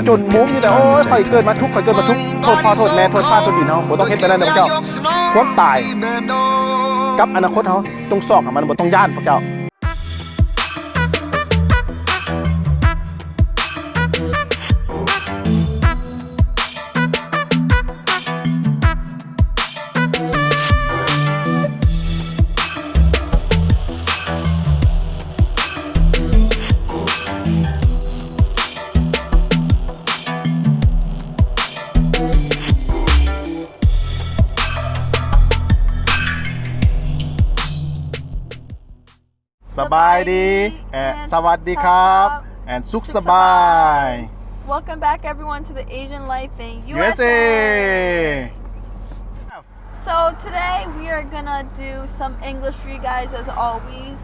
ຈົນມຸມຢູ່ແຕ່ ໂອ້ຍ ຂ້ອຍເກີດມາທຸກ ຂ້ອຍເກີດມາທຸກ ໂທດພໍ່ໂທດແມ່ ໂທດຟ້າໂທດດິນເຮົາ ບໍ່ຕ້ອງເຮັດແບບນັ້ນເດີພວກເຈົ້າ. ຄວາມຕາຍກັບອະນາຄົດເຮົາ ຈົ່ງຊອກຫາມັນ ບໍ່ຕ້ອງຢ້ານພວກເຈົ້າ. ສະບາຍດີ ແອະ ສະຫວັດດີຄັບ ແອນ ສຸກສະບາຍ. Welcome back everyone to the Asian Life in ຢູເອສເອ So today we are gonna do some English for you guys as always.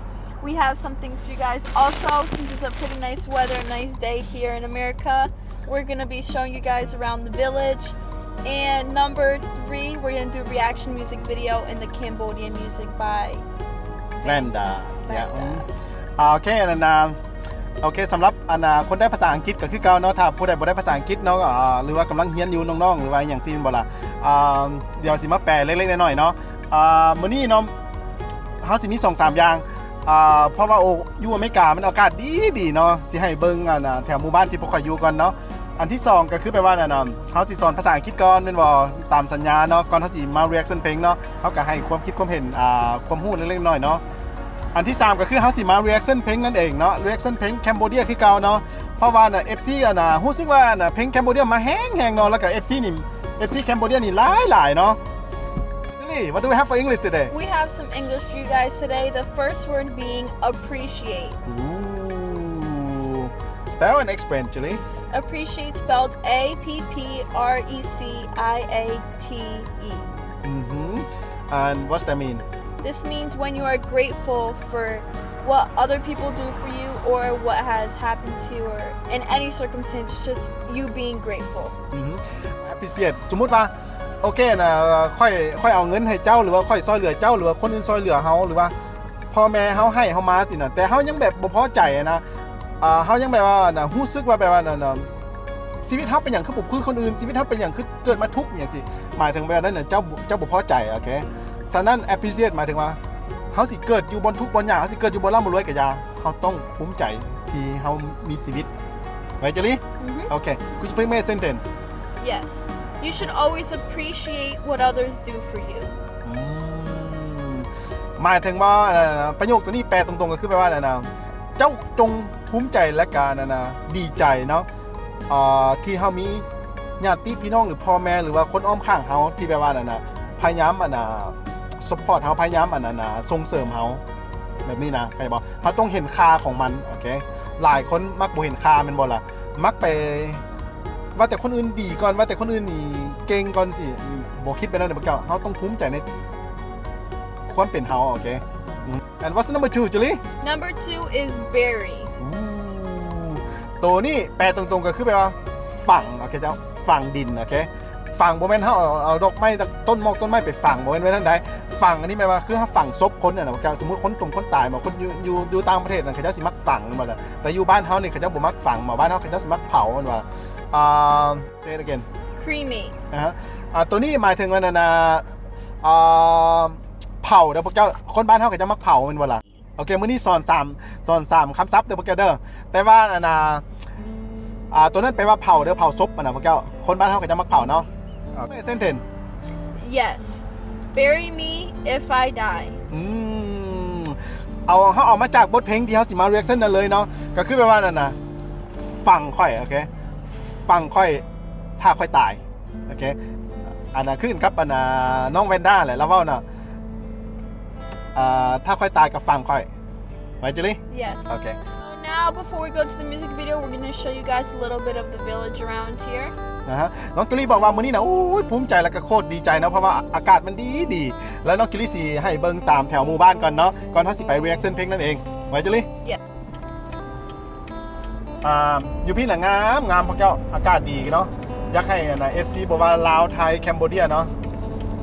We have some things for you guys. Also, since it's a pretty nice weather, nice day here in America, we're gonna be showing you guys around the village. And number three, we're gonna do reaction music video in the Cambodian music by Vanda. Vanda. ອືມ ໂອເຄ ອັນນັ້ນນະ ໂອເຄ ສຳລັບອັນນະ ຄົນໄດ້ພາສາອັງກິດກໍຄືເກົ່າເນາະ ຖ້າຜູ້ໃດບໍ່ໄດ້ພາສາອັງກິດເນາະ ອາ ຫຼືວ່າກຳລັງຮຽນຢູ່ ນ້ອງໆ ຫຼືວ່າອີ່ຫຍັງຊີ້ແມ່ນບໍ່ລະ ອາ ດຽວຊິມາແປເລັກໆ ນ້ອຍໆ ເນາະ. ອາ ມື້ນີ້ເນາະ ເຮົາຊິມີສອງສາມຢ່າງ ອາ ເພາະວ່າ ໂອ ຢູ່ອາເມລິກາມັນອາກາດດີໆ ເນາະ ຊິໃຫ້ເບິ່ງອັນນະ ແຖວໝູ່ບ້ານທີ່ພວກຂ້ອຍຢູ່ກ່ອນເນາະ. ອັນທີສອງກໍຄືແບບວ່າ ອັນນະ ເຮົາຊິສອນພາສາອັງກິດກ່ອນແມ່ນບໍ່ ຕາມສັນຍາເນາະ ກ່ອນເຮົາຊິມາ reaction ເພງເນາະ ເຮົາກໍໃຫ້ຄວາມຄິດຄວາມເຫັນ ອາ ຄວາມຮູ້ເລັກໆ ນ້ອຍໆ ເນາະ. ອັນທີສາມກໍຄືເຮົາຊິມາ reaction ເພງນັ້ນເອງເນາະ reaction ເພງ Cambodia ຄືເກົ່າເນາະ ເພາະວ່ານະ ເອັຟຊີ ອັນນະ ຮູ້ສຶກວ່ານະ ເພງ Cambodia ມາແຮງໆ ເນາະ ແລ້ວກໍ ເອັຟຊີ ນີ້ ເອັຟຊີ Cambodia ນີ້ຫຼາຍໆ ເນາະ. Julie, what do we have for English today? We have some English for you guys today. The first word being appreciate. Ooh. Spell and explain, Julie. Appreciate spelled A P P R E C I A T E. Mm-hmm. And what's that mean? This means when you are grateful for what other people do for you or what has happened to you or in any circumstance, just you being grateful. Mm-hmm. Appreciate. ສົມມຸດວ່າ ໂອເຄນະ ຂ້ອຍ ຂ້ອຍເອົາເງິນໃຫ້ເຈົ້າ ຫຼືວ່າຂ້ອຍຊ່ອຍເຫຼືອເຈົ້າ ຫຼືວ່າຄົນອື່ນຊ່ອຍເຫຼືອເຮົາ ຫຼືວ່າພໍ່ແມ່ເຮົາໃຫ້ເຮົາມາຊີ້ນະ ແຕ່ເຮົາຍັງແບບບໍ່ພໍໃຈນະ ອ່າ ເຮົາຍັງແບບວ່າ ອັນນະ ຮູ້ສຶກວ່າແບບວ່າ ອັນນະ ຊີວິດເຮົາເປັນຫຍັງຄືບໍ່ຄືຄົນອື່ນ ຊີວິດເຮົາເປັນຫຍັງຄືເກີດມາທຸກ ຫຍັງຊີ້ ໝາຍເຖິງແບບນັ້ນນະ ເຈົ້າ ເຈົ້າບໍ່ພໍໃຈ ໂອເຄ. ສະນັ້ນ appreciate ໝາຍເຖິງວ່າ ເຮົາຊິເກີດຢູ່ບ່ອນທຸກບ່ອນຍາກ ເຮົາຊິເກີດຢູ່ບ່ອນລ່ຳບໍ່ລວຍກໍຢ່າ ເຮົາຕ້ອງພູມໃຈທີ່ເຮົາມີຊີວິດ. Right, Julie? Mm-hmm. Okay. Could you please make a sentence? Yes. You should always appreciate what others do for you. ອືມ ໝາຍເຖິງວ່າ ເອີ ປະໂຫຍກໂຕນີ້ແປຕົງໆ ກໍຄືແປວ່າ ອັນນະ ເຈົ້າຈົ່ງພູມໃຈ ແລະກະ ອັນນະ ດີໃຈເນາະ ເອີ ທີ່ເຮົາມີຍາດຕິພີ່ນ້ອງ ຫຼືພໍ່ແມ່ ຫຼືວ່າຄົນອ້ອມຂ້າງເຮົາ ທີ່ແບບວ່າ ອັນນະ ພະຍາຍາມ ອັນນະ support ເຮົາ ພະຍາຍາມ ອັນນະ ສົ່ງເສີມເຮົາ ແບບນີ້ນະ ເຂົ້າໃຈບໍ່? ເຮົາຕ້ອງເຫັນຄ່າຂອງມັນ ໂອເຄ. ຫຼາຍຄົນມັກບໍ່ເຫັນຄ່າແມ່ນບໍ່ລະ? ມັກໄປວ່າແຕ່ຄົນອື່ນດີກ່ອນ ວ່າແຕ່ຄົນອື່ນນີ້ເກັ່ງກ່ອນຊີ້ ບໍ່ຄິດແບບນັ້ນເດີພວກເຈົ້າ. ເຮົາຕ້ອງພູມໃຈໃນຄວາມເປັນເຮົາ ໂອເຄ. And what's the number two, Julie? Number two is bury. ໂຕນີ້ແປຕົງໆ ກໍຄືແບບວ່າຝັງ ໂອເຄເຈົ້າ ຝັງດິນ ໂອເຄ. ຝັງບໍ່ແມ່ນເຮົາເອົາ ເອົາດອກໄມ້ ຕົ້ນໝອກຕົ້ນໄມ້ໄປຝັງ ບໍ່ແມ່ນແບບນັ້ນໃດ. ຝັງອັນນີ້ແປວ່າຄືເຮົາຝັງສົບຄົນນະ ເຈົ້າ. ສົມມຸດຄົນຕົງຄົນຕາຍ ບາງຄົນຢູ່ ຢູ່ ຢູ່ຕ່າງປະເທດນະ ເຂົາເຈົ້າຊິມັກຝັງ ແມ່ນບໍ່ລະ? ແຕ່ຢູ່ບ້ານເຮົານີ້ ເຂົາເຈົ້າບໍ່ມັກຝັງ ບ້ານເຮົາເຂົາເຈົ້າຊິມັກເຜົາ ແມ່ນບໍ່ລະ? ອ່າ say it again. Cremate. ອາ ໂຕນີ້ໝາຍເຖິງວ່າ ອັນນະ ອ່າ ເຜົາເດີພວກເຈົ້າ. ຄົນບ້ານເຮົາເຂົາເຈົ້າມັກເຜົາ ແມ່ນບໍ່ລະ? ໂອເຄ ມື້ນີ້ສອນສາມ ສອນສາມຄຳສັບເດີພວກເຈົ້າເດີ. ແຕ່ວ່າ ອັນນະ ອ່າ ໂຕນັ້ນແປວ່າເຜົາເດີ ເຜົາສົບ ອັນນະ ພວກເຈົ້າ. ຄົນບ້ານເຮົາເຂົາເຈົ້າມັກເຜົາເນາະ. ເປັນເຊັນເທັນ Yes. Bury me if I die. ອືມ ເອົາ ເຮົາເອົາມາຈາກບົດເພງທີ່ເຮົາຊິມາ reaction ນັ້ນເລີຍເນາະ. ກໍຄືແບບວ່າ ອັນນະ ຝັງຂ້ອຍ ໂອເຄ ຝັງຂ້ອຍ ຖ້າຂ້ອຍຕາຍ ໂອເຄ. ອັນນະ ຄືກັນກັບ ອັນນະ ນ້ອງແວນດ້າແຫຼະ ລາວເວົ້ານະ ອ່າ ຖ້າຂ້ອຍຕາຍກໍຝັງຂ້ອຍ. Right, Julie? Yes. Okay. So now, before we go to the music video, we're gonna show you guys a little bit of the village around here. ອາຮະ ນ້ອງຈູລີບອກວ່າມື້ນີ້ນະ ໂອ້ຍ ພູມໃຈ ແລ້ວກໍໂຄດດີໃຈເນາະ ເພາະວ່າອາກາດມັນດີໆ. ແລ້ວນ້ອງຈູລີຊິໃຫ້ເບິ່ງຕາມແຖວໝູ່ບ້ານກ່ອນເນາະ ກ່ອນເຮົາຊິໄປ reaction ເພງນັ້ນເອງ. Right, Julie? Yes. ອ່າ ຢູ່ພີ້ນະງາມໆ ພວກເຈົ້າ ອາກາດດີເນາະ. ຢາກໃຫ້ ອັນນະ ເອັຟຊີ ບໍ່ວ່າລາວ ໄທ ແຄມໂບເດຍເນາະ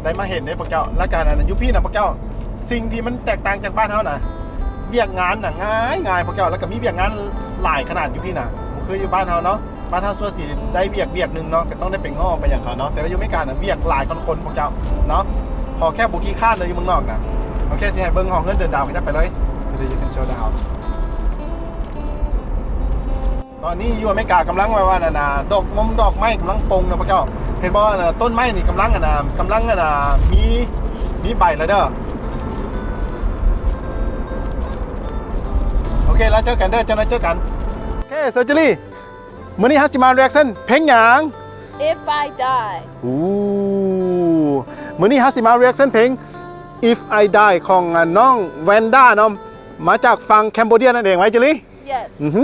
ໄດ້ມາເຫັນເດ້ພວກເຈົ້າ. ແລ້ວກະ ອັນນະ ຢູ່ພີ້ນະພວກເຈົ້າ ສິ່ງທີ່ມັນແຕກຕ່າງຈາກບ້ານເຮົານະ ວຽກງານນະງ່າຍໆ ພວກເຈົ້າ. ແລ້ວກະມີວຽກງານຫຼາຍຂະໜາດຢູ່ພີ້ນະ ບໍ່ຄືຢູ່ບ້ານເຮົາເນາະ. ປານເຮົາຊົ່ວຊິໄດ້ວຽກວຽກໜຶ່ງເນາະ ກໍຕ້ອງໄດ້ໄປງໍໄປຫຍັງເຂົາເນາະ ແຕ່ວ່າຢູ່ອາເມລິການະວຽກຫຼາຍກວ່າຄົນພວກເຈົ້າເນາະ. ຂໍແຄ່ບໍ່ຂີ້ຄ້ານເດີຢູ່ເມືອງນອກນະ. ໂອເຄ ຊິໃຫ້ເບິ່ງຫ້ອງເຮືອນເດີນດາວເຂົາເຈົ້າໄປເລີຍ. Today you can show the house. ຕອນນີ້ຢູ່ອາເມລິກາກຳລັງແບບວ່ານັ້ນນະ ດອກມົມດອກໄມ້ກຳລັງປົ່ງນະພວກເຈົ້າ ເຫັນບໍ່? ອັນນະ ຕົ້ນໄມ້ນີ້ກຳລັງອັນນະ ກຳລັງອັນນະ ມີ ມີໃບແລ້ວເດີ. ໂອເຄ ແລ້ວເຈີກັນເດີ ເຈົ້ານາຍເຈີກັນ. ໂອເຄ ເຊີຈີຣີ ມື້ນີ້ເຮົາຊິມາ reaction ເພງຫຍັງ? If I Die. ໂອ້ ມື້ນີ້ເຮົາຊິມາ reaction ເພງ If I Die ຂອງ ອາ ນ້ອງແວນດ້າເນາະ ມາຈາກຝັ່ງ Cambodia ນັ້ນເອງ ໄວຈີຣີ? Yes. ອືຮຶ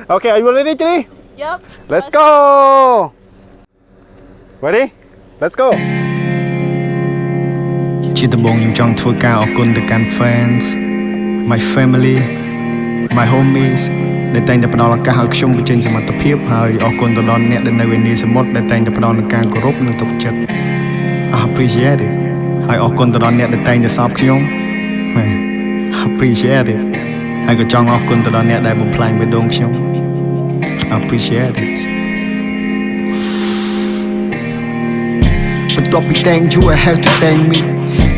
ໂອເຄ Are you ready ຈີຣີ? Yep. Let's go. Ready? Let's go. ជាដំបូង ខ្ញុំចង់ធ្វើការអរគុណទៅកាន់ fans, my family, my homies ដែលតែងតែផ្ដល់ឱកាសឲ្យខ្ញុំបញ្ចេញសមត្ថភាព ហើយអរគុណទៅដល់អ្នកដែលនៅឯនាយសមុទ្រដែលតែងតែផ្ដល់នូវការគោរព និងទុកចិត្ត. I appreciate it. ហើយអរគុណទៅដល់អ្នកដែលតែងតែសើចខ្ញុំ Man, I appreciate it. ហើយក៏ចង់អរគុណទៅដល់អ្នកដែលបំផ្លាញបេះដូងខ្ញុំ I appreciate it. បន្ទាប់ពី Thank you I have to thank me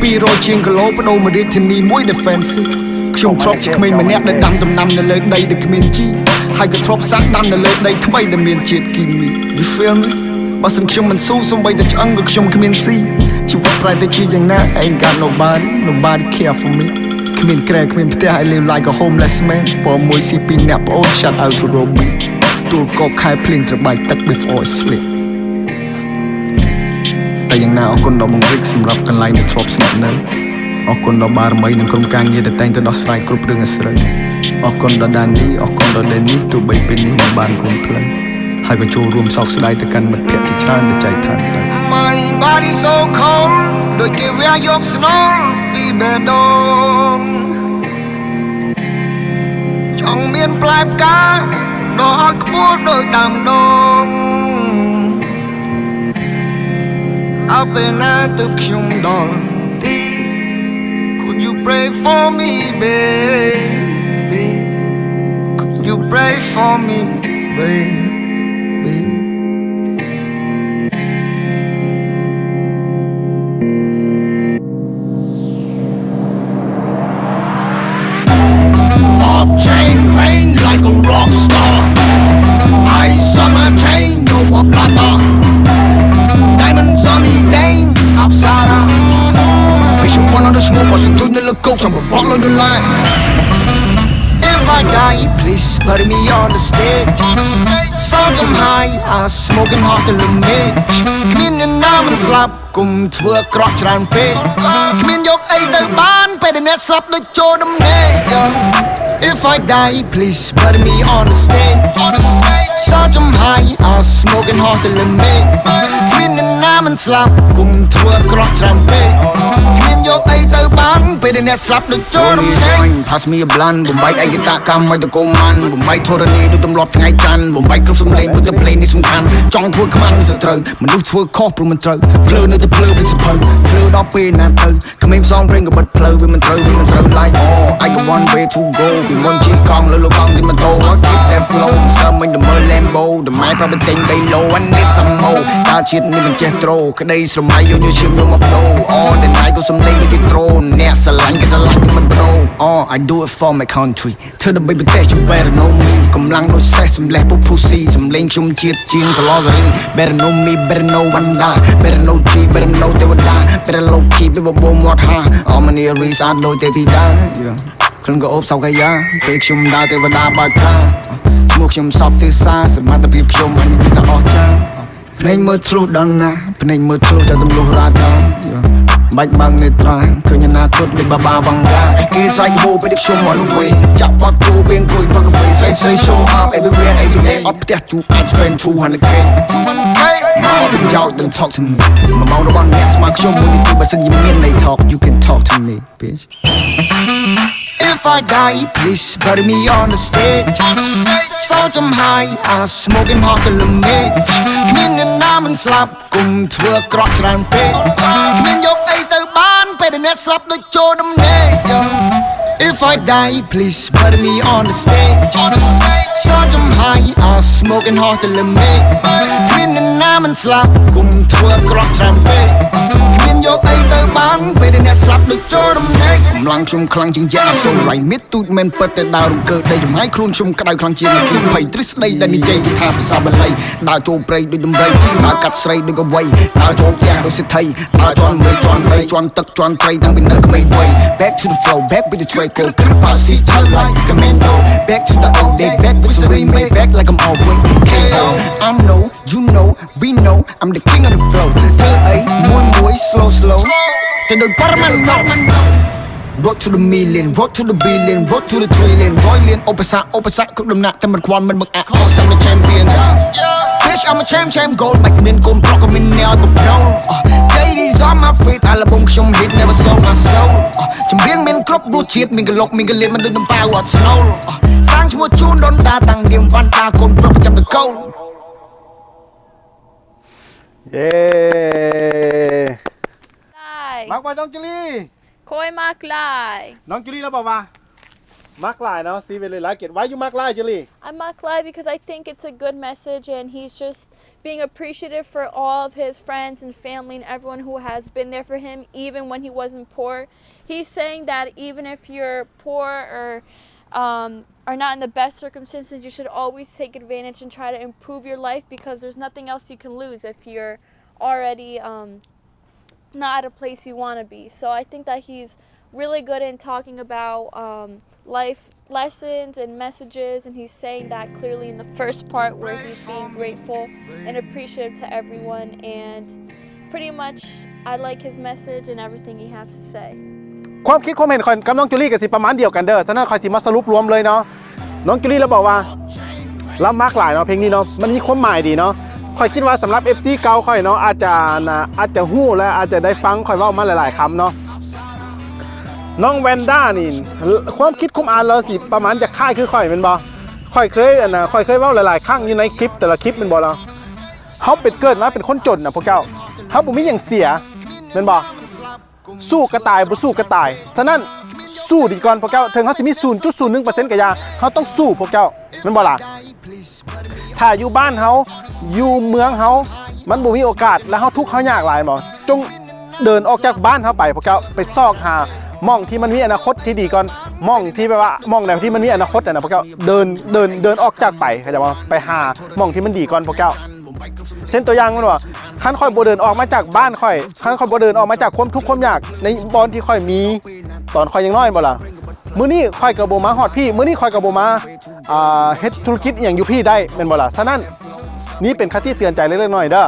ពីររយជាងគីឡូប្ដូរមួយរាជធានីមួយដែល fancy ខ្ញុំធ្លាប់ជាក្មេងម្នាក់ដែលដាំដំណាំនៅលើដីដែលគ្មានជី ហើយក៏ធ្លាប់សាកដាំនៅលើដីថ្មីដែលមានជាតិគីមី You feel me? បើសិនខ្ញុំមិនស៊ូ សូម្បីតែឆ្អឹងក៏ខ្ញុំគ្មានស៊ី ជីវិតប្រែទៅជាយ៉ាងណា I ain't got nobody, nobody care for me គ្មានគ្រែ គ្មានផ្ទះ I live like a homeless man ពណ៌មួយស៊ីពីរនាក់ប្អូន shout out to Robbie ទួលកកខែភ្លៀងត្របែកទឹក before I sleep តែយ៉ាងណាអរគុណដល់បងរិចសម្រាប់កន្លែងដែលធ្លាប់ស្នាក់នៅ អរគុណដល់បារមី និងក្រុមការងារដែលតែងតែដោះស្រាយគ្រប់រឿងឲ្យស្រូវ អរគុណដល់ដានី អរគុណដល់ដេនី ទោះបីពេលនេះមិនបានរួមផ្លូវ ហើយក៏ចូលរួមសោកស្ដាយទៅកាន់មិត្តភ័ក្ដិជាច្រើនដែលចែកឋានទៅ My body so cold ដូចគេវះយកស្នូលពីបេះដូង ចង់មានផ្លែផ្កាដកឲ្យខ្ពស់ដូចដើមដូង តើពេលណាទើបខ្ញុំដល់ទី Could you pray for me baby? Could you pray for me baby? Pop champagne like a rock star. Ice on my chain, no more plata. Diamonds on me, they Apsara. ពីជប៉ុនដល់ឈ្មោះបោះសន្ទូចនៅលើគោកចង់បបកលុយដុល្លារ If I die please bury me on the stage សោះចំហាយ I smoke and hot ទៅលើមេឃគ្មានអ្នកណាមិនស្លាប់ កុំធ្វើអាក្រក់ច្រើនពេក គ្មានយកអីទៅបាន ពេលដែលអ្នកស្លាប់ដូចចូលដំណេក If I die please bury me on the stage សោះចំហាយ I smoke and hot ទៅលើមេឃគ្មានអ្នកណាមិនស្លាប់ កុំធ្វើអាក្រក់ច្រើនពេក គ្មានយកអីទៅបាន ពេលដែលអ្នកស្លាប់ដូចចូលដំណេក Pass me a blunt បំបែកឯកតកម្មឲ្យទៅកុំអាន បំបែកធរណីដូចទម្លាប់ថ្ងៃច័ន្ទ បំបែកគ្រប់សំឡេង ព្រោះតែភ្លេងនេះសំខាន់ ចង់ធ្វើខ្មាំងសត្រូវ មនុស្សធ្វើខុសព្រោះមិនត្រូវ ភ្លឺនៅតែភ្លឺ ព្រីសភៅភ្លឺដល់ពេលណាទៅ ក្មេងផ្សងព្រេងក៏បិទផ្លូវ វាមិនត្រូវ វាមិនត្រូវ like oh I got one way to go ពីមុនជិះកង់លើលោកកង់ទីម៉ូតូ I keep that flow សើមិញ the Lambo ដែលម៉ែប្រាប់ឲ្យទិញដីឡូ and this some more តើជាតិនេះមិនចេះត្រូ ក្តីស្រមៃយកញើសឈាមយកមកប្ដូរ អ ដែលណាយក៏សំឡេងដូចជាត្រូ អ្នកស្រឡាញ់គេស្រឡាញ់មិនប្ដូរ អ I do it for my country ធ្វើដើម្បីប្រទេស you better know me កម្លាំងដូចសេះ សម្លេះពួក pussy សំឡេងខ្ញុំជាតិជាងសាឡការី Better know me, better know Wanda Better know G, better know ទេវតា Better low key ពេលបបោមាត់ហា អ មនីរី ស្អាតដូចទេវីតា ក្លិនក៏អូបសោកកាយា ពេលខ្ញុំដើរទេវតាបើកការឈ្មោះខ្ញុំសពទិសា សមត្ថភាពខ្ញុំ អានេះគឺថាអស្ចារ្យ ភ្នែកមើលធ្លុះដល់ណា ភ្នែកមើលធ្លុះចង់ទម្លុះរ៉ាដា បាច់បើកនេត្រា ឃើញអនាគតដូចបាបាវ៉ាន់ដា គេស្រែកហូពេលដែលខ្ញុំ on the way ចាក់បទគោពេលអង្គុយផឹកកាហ្វេ ស្រីស្រី show up everywhere every day អត់ផ្ទះជួល អាច spend two hundred K មកបញ្ចោត don't talk to me មួយម៉ោងរបស់អ្នកស្មើខ្ញុំមួយនាទី បើសិនជាមានន័យ talk you can talk to me bitch If I die please bury me on the stage សោះចំហាយ I smoke and hot ទៅលើមេឃគ្មានអ្នកណាមិនស្លាប់ កុំធ្វើអាក្រក់ច្រើនពេក គ្មានយកអីទៅបាន ពេលដែលអ្នកស្លាប់ដូចចូលដំណេក If I die, please bury me on the stage. On the stage. សោះចំហាយ I smoke and hot the limit. គ្មានអ្នកណាមិនស្លាប់ គុំធ្វើអាក្រក់ច្រើនពេក គ្មានយកអីទៅបាន ពេលដែលអ្នកស្លាប់ដូចចូលរំលែក កម្លាំងខ្ញុំខ្លាំងជាង យេ អសូរ៉ៃ មានទូចមែនពិត តែដើររង្គើដី ចំហាយខ្លួនខ្ញុំក្តៅខ្លាំងជាង អគ្គិភ័យទ្រឹស្ដីដែលនិយាយពីថាភាសាបាលី ដើរចូលព្រៃដូចដំរី ដើរកាត់ស្រីដូចកវី ដើរចូលផ្ទះដូចសេដ្ឋី ដើរជាន់មេជាន់ដី ជាន់ទឹកជាន់ត្រី តាំងពីនៅក្មេងវ័យ Back to the flow, back with the track, go to the posse, chill like commando. Back to the old day, back with the remake, back like I'm always K O. I know, you know, we know, I'm the king of the flow. ធ្វើអីមួយមួយ slow slow ទៅដូចប៉ារ៉ាម៉ាន់ណូ Road to the million, road to the billion, road to the trillion រយលានឧបសគ្គឧបសគ្គគ្រប់ដំណាក់ តែមិនខ្វល់មិនបង្អាក់ 'cause I'm the champion. Bitch, I'm a champ, champ, gold បាច់មានកូនប្រុសក៏មានអ្នកឲ្យប្រផ្នូល J D's on my feet អាល់ប៊ុមខ្ញុំ hit, never sold my soul. ចម្រៀងមានគ្រប់រសជាតិ មានកឡុកមានកលៀត មិនដូចដំប៉ាវអត់ស្នូល សាងឈ្មោះជូនដូនតា តាំងនាមវ៉ាន់តា កូនប្រុសប្រចាំតកូល យេ Hi. ມັກບໍ່ນ້ອງຈູລີ? ຂ້ອຍມັກຫຼາຍ. ນ້ອງຈູລີລາວບອກວ່າ ມັກຫຼາຍເນາະ She really like it. Why you ມັກຫຼາຍ Julie? I ມັກຫຼາຍ because I think it's a good message and he's just being appreciative for all of his friends and family and everyone who has been there for him even when he wasn't poor. He's saying that even if you're poor or um, are not in the best circumstances, you should always take advantage and try to improve your life because there's nothing else you can lose if you're already um, not at a place you want to be. So I think that he's really good in talking about um, life lessons and messages, and he's saying that clearly in the first part where he's being grateful and appreciative to everyone and pretty much I like his message and everything he has to say. ຄວາມຄິດຄວາມເຫັນຂ້ອຍກັບນ້ອງຈູລີກໍຊິປະມານດຽວກັນເດີ ສະນັ້ນຂ້ອຍຊິມາສະຫຼຸບລວມເລີຍເນາະ ນ້ອງຈູລີລາວບອກວ່າລາວມັກຫຼາຍເນາະ ເພງນີ້ເນາະ ມັນມີຄວາມໝາຍດີເນາະ ຂ້ອຍຄິດວ່າສຳລັບ ເອັຟຊີ ເກົ່າຂ້ອຍເນາະ ອາດຈະ ອາດຈະຮູ້ ແລະ ອາດຈະໄດ້ຟັງຂ້ອຍເວົ້າມາຫຼາຍໆຄຳເນາະ ນ້ອງແວນດ້ານີ້ ຄວາມຄິດຄວາມອ່ານລາວຊິປະມານຈະຄ້າຍຄືຂ້ອຍແມ່ນບໍ່? ຂ້ອຍເຄີຍ ອັນນ່າ ຂ້ອຍເຄີຍເວົ້າຫຼາຍໆຄັ້ງຢູ່ໃນຄລິບແຕ່ລະຄລິບແມ່ນບໍ່ລາວ? ເຮົາເປັນ ເກີດມາເປັນຄົນຈົນນະພວກເຈົ້າ ເຮົາບໍ່ມີຫຍັງເສຍແມ່ນບໍ່? ສູ້ກໍຕາຍ ບໍ່ສູ້ກໍຕາຍ ສະນັ້ນສູ້ດີກ່ອນພວກເຈົ້າ ເຖິງເຮົາຊິມີສູນຈຸດສູນໜຶ່ງເປີເຊັນກໍຢ່າ ເຮົາຕ້ອງສູ້ພວກເຈົ້າ ແມ່ນບໍ່ລະ? ຖ້າຢູ່ບ້ານເຮົາ ຢູ່ເມືອງເຮົາ ມັນບໍ່ມີໂອກາດ ແລະ ເຮົາທຸກເຮົາຍາກຫຼາຍບໍ່ ຈົ່ງເດີນອອກຈາກບ້ານເຮົາໄປພວກເຈົ້າ ໄປຊອກຫາໝ່ອງທີ່ມັນມີອະນາຄົດທີ່ດີກ່ອນ ໝ່ອງທີ່ແບບວ່າ ໝ່ອງໃດທີ່ມັນມີອະນາຄົດຫັ້ນນະພວກເຈົ້າ ເດີນ ເດີນ ເດີນອອກຈາກໄປ ເຂົ້າໃຈບໍ່? ໄປຫາໝ່ອງທີ່ມັນດີກ່ອນພວກເຈົ້າ ເຊັ່ນຕົວຢ່າງແມ່ນບໍ່ ຄັນຂ້ອຍບໍ່ເດີນອອກມາຈາກບ້ານຂ້ອຍ ຄັນຂ້ອຍບໍ່ເດີນອອກມາຈາກຄວາມທຸກຄວາມຍາກໃນບ່ອນທີ່ຂ້ອຍມີ ຕອນຂ້ອຍຍັງນ້ອຍແມ່ນບໍ່ລະ ມື້ນີ້ຂ້ອຍກໍບໍ່ມາຮອດພີ້ ມື້ນີ້ຂ້ອຍກໍບໍ່ມາ ອ່າ ເຮັດທຸລະກິດອີ່ຫຍັງຢູ່ພີ້ໄດ້ແມ່ນບໍ່ລະ ສະນັ້ນ ນີ້ເປັນຄະຕິເຕືອນໃຈເລັກໆນ້ອຍໆເດີ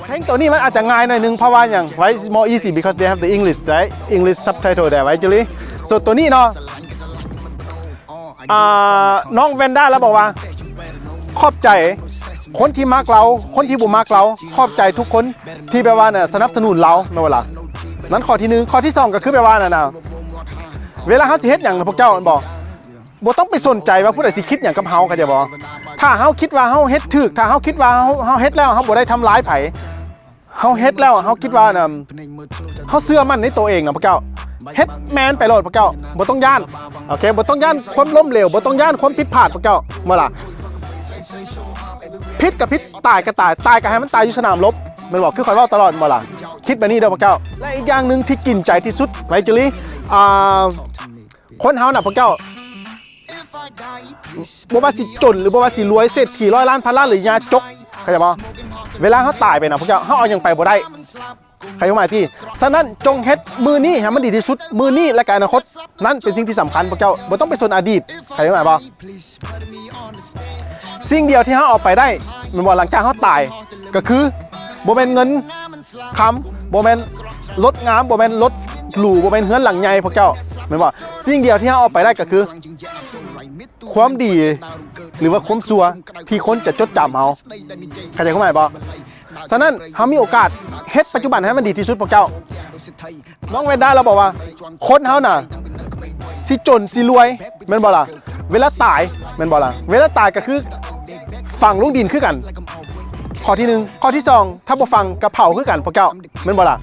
ເພງໂຕນີ້ມັນອາດຈະງ່າຍໜ້ອຍໜຶ່ງ ເພາະວ່າຫຍັງ Why is it more easy? Because they have the English, right? English subtitle there, right, Julie? So ໂຕນີ້ເນາະ ອ່າ ນ້ອງແວນດ້າລາວບອກວ່າ ຂອບໃຈຄົນທີ່ມັກລາວ ຄົນທີ່ບໍ່ມັກລາວ ຂອບໃຈທຸກຄົນທີ່ແບບວ່າສະໜັບສະໜູນລາວ ແມ່ນບໍ່ລະ? ນັ້ນຂໍ້ທີໜຶ່ງ ຂໍ້ທີສອງກໍຄືແບບວ່ານັ້ນນະ ເວລາເຮົາຊິເຮັດຫຍັງນະພວກເຈົ້າແມ່ນບໍ່ ບໍ່ຕ້ອງໄປສົນໃຈວ່າຜູ້ໃດຊິຄິດຫຍັງກັບເຮົາ ເຂົ້າໃຈບໍ່? ຖ້າເຮົາຄິດວ່າເຮົາເຮັດຖືກ ຖ້າເຮົາຄິດວ່າເຮົາ ເຮົາເຮັດແລ້ວເຮົາບໍ່ໄດ້ທຳລາຍໃຜ ເຮົາເຮັດແລ້ວເຮົາຄິດວ່ານະ ເຮົາເຊື່ອໝັ້ນໃນໂຕເອງນະພວກເຈົ້າ ເຮັດແມ່ນໄປໂລດພວກເຈົ້າ ບໍ່ຕ້ອງຢ້ານ ໂອເຄ ບໍ່ຕ້ອງຢ້ານຄວາມລົ້ມເຫຼວ ບໍ່ຕ້ອງຢ້ານຄວາມຜິດພາດພວກເຈົ້າ ເມື່ອລະ ຜິດກໍຜິດ ຕາຍກໍຕາຍ ຕາຍກໍໃຫ້ມັນຕາຍຢູ່ສະໜາມລົບ ແມ່ນບໍ່? ຄືຂ້ອຍເວົ້າຕະຫຼອດ ແມ່ນບໍ່ລະ? ຄິດແບບນີ້ເດີພວກເຈົ້າ ແລະ ອີກຢ່າງໜຶ່ງທີ່ກິນໃຈທີ່ສຸດ ໄວເຈີລີ ອ່າ ຄົນເຮົານະພວກເຈົ້າ ບໍ່ວ່າຊິຈົນ ຫຼື ບໍ່ວ່າຊິລວຍ ເສດຖີ ຮ້ອຍລ້ານ ພັນລ້ານ ຫຼື ຍາຈົກ ເຂົ້າໃຈບໍ່? ເວລາເຮົາຕາຍໄປນະພວກເຈົ້າ ເຮົາເອົາຫຍັງໄປບໍ່ໄດ້ ເຂົ້າໃຈຄວາມໝາຍທີ່? ສະນັ້ນ ຈົ່ງເຮັດມື້ນີ້ໃຫ້ມັນດີທີ່ສຸດ ມື້ນີ້ ແລະ ກະອະນາຄົດ ນັ້ນເປັນສິ່ງທີ່ສຳຄັນພວກເຈົ້າ ບໍ່ຕ້ອງໄປສົນອະດີດ ເຂົ້າໃຈຄວາມໝາຍບໍ່? ສິ່ງດຽວທີ່ເຮົາເອົາໄປໄດ້ ແມ່ນບໍ່? ຫຼັງຈາກເຮົາຕາຍ ກໍຄື ບໍ່ແມ່ນເງິນຄຳ ບໍ່ແມ່ນລົດງາມ ບໍ່ແມ່ນລົດຫຼູ ບໍ່ແມ່ນເຮືອນຫຼັງໃຫຍ່ພວກເຈົ້າ ແມ່ນບໍ່? ສິ່ງດຽວທີ່ເຮົາເອົາໄປໄດ້ກໍຄື ຄວາມດີ ຫຼືວ່າຄວາມຊົ່ວທີ່ຄົນຈະຈົດຈຳເຮົາ ເຂົ້າໃຈຄວາມໝາຍບໍ່? ສະນັ້ນ ເຮົາມີໂອກາດເຮັດປັດຈຸບັນໃຫ້ມັນດີທີ່ສຸດພວກເຈົ້າ ນ້ອງແວນດ້າລາວບອກວ່າ ຄົນເຮົານະ ຊິຈົນຊິລວຍ ແມ່ນບໍ່ລະ? ເວລາຕາຍ ແມ່ນບໍ່ລະ? ເວລາຕາຍກໍຄືຝັງລົງດິນຄືກັນ ຂໍ້ທີໜຶ່ງ ຂໍ້ທີສອງ ຖ້າບໍ່ຝັງກໍເຜົາຄືກັນພວກເຈົ້າ ແມ່ນບໍ່ລະ?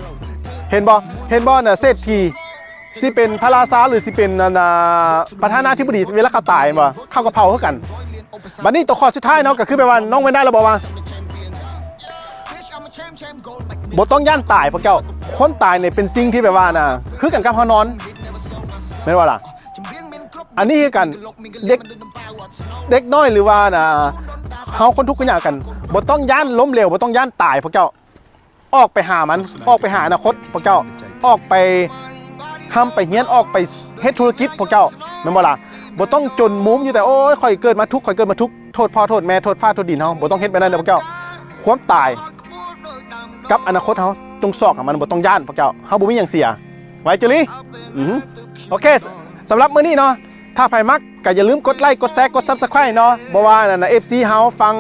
ເຫັນບໍ່ ເຫັນບໍ່ນະ ເສດຖີ ຊິເປັນພະລາຊາ ຫຼື ຊິເປັນ ອັນນ່າ ປະທານາທິບໍດີ ເວລາເຂົາຕາຍແມ່ນບໍ່ ເຂົາກໍເຜົາຄືກັນ. ບັດນີ້ຕົວຂໍ້ສຸດທ້າຍເນາະ ກໍຄືແບບວ່ານ້ອງແວນດ້າລາວບອກວ່າ ບໍ່ຕ້ອງຢ້ານຕາຍພວກເຈົ້າ. ຄວາມຕາຍນີ້ເປັນສິ່ງທີ່ແບບວ່ານະ ຄືກັນກັບເຮົານອນ ແມ່ນບໍ່ລະ? ອັນນີ້ຄືກັນ ເດັກ ເດັກນ້ອຍ ຫຼືວ່ານະ ເຮົາຄົນທຸກຄົນຍາກກັນ ບໍ່ຕ້ອງຢ້ານລົ້ມເຫຼວ ບໍ່ຕ້ອງຢ້ານຕາຍພວກເຈົ້າ. ອອກໄປຫາມັນ ອອກໄປຫາອະນາຄົດພວກເຈົ້າ ອອກໄປຮ່ຳໄປຮຽນ ອອກໄປເຮັດທຸລະກິດພວກເຈົ້າ ແມ່ນບໍ່ລະ? ບໍ່ຕ້ອງຈົນມຸມຢູ່ແຕ່ ໂອ້ຍ ຂ້ອຍເກີດມາທຸກ ຂ້ອຍເກີດມາທຸກ ໂທດພໍ່ໂທດແມ່ ໂທດຟ້າໂທດດິນເຮົາ ບໍ່ຕ້ອງເຮັດແບບນັ້ນເດີພວກເຈົ້າ. ຄວາມຕາຍກັບອະນາຄົດເຮົາ ຈົ່ງຊອກຫາມັນ ບໍ່ຕ້ອງຢ້ານພວກເຈົ້າ ເຮົາບໍ່ມີຫຍັງເສຍ ໄວເຈີລີ. ອື ໂອເຄ ສຳລັບມື້ນີ້ເນາະ ຖ້າໃຜມັກ ກໍຢ່າລືມກົດໄລ ກົດແຊ ກົດ Subscribe ເນາະ ບໍ່ວ່າອັນນ່າ ເອັຟຊີ ເຮົາ ຝັ່ງ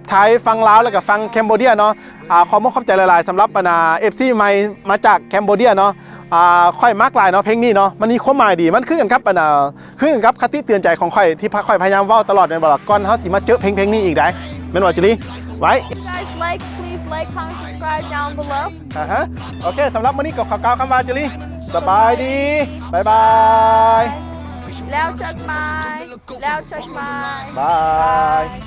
ໄທ ຝັ່ງລາວ ແລ້ວກໍຝັ່ງ Cambodia ເນາະ. ອາ ຂໍຂອບໃຈຫຼາຍໆ ສຳລັບ ອັນນ່າ ເອັຟຊີ ໃໝ່ມາຈາກ Cambodia ເນາະ. ອາ ຂ້ອຍມັກຫຼາຍເນາະ ເພງນີ້ເນາະ ມັນມີຄວາມໝາຍດີ ມັນຄືກັນກັບ ອັນນ່າ ຄືກັນກັບຄະຕິເຕືອນໃຈຂອງຂ້ອຍ ທີ່ຂ້ອຍພະຍາຍາມເວົ້າຕະຫຼອດ ແມ່ນບໍ່ລະ? ກ່ອນເຮົາຊິມາເຈີເພງ ເພງນີ້ອີກໄດ໋ ແມ່ນບໍ່ ເຈີລີ? ໄວ You guys like, please like, comment, subscribe down below. ອາຮະ ໂອເຄ ສຳລັບມື້ນີ້ກໍຂໍກ່າວຄຳວ່າ ເຈີລີ ສະບາຍດີ ບາຍບາຍ ແລ້ວເຈີກັນໃໝ່ ແລ້ວເຈີກັນໃໝ່ ບາຍ.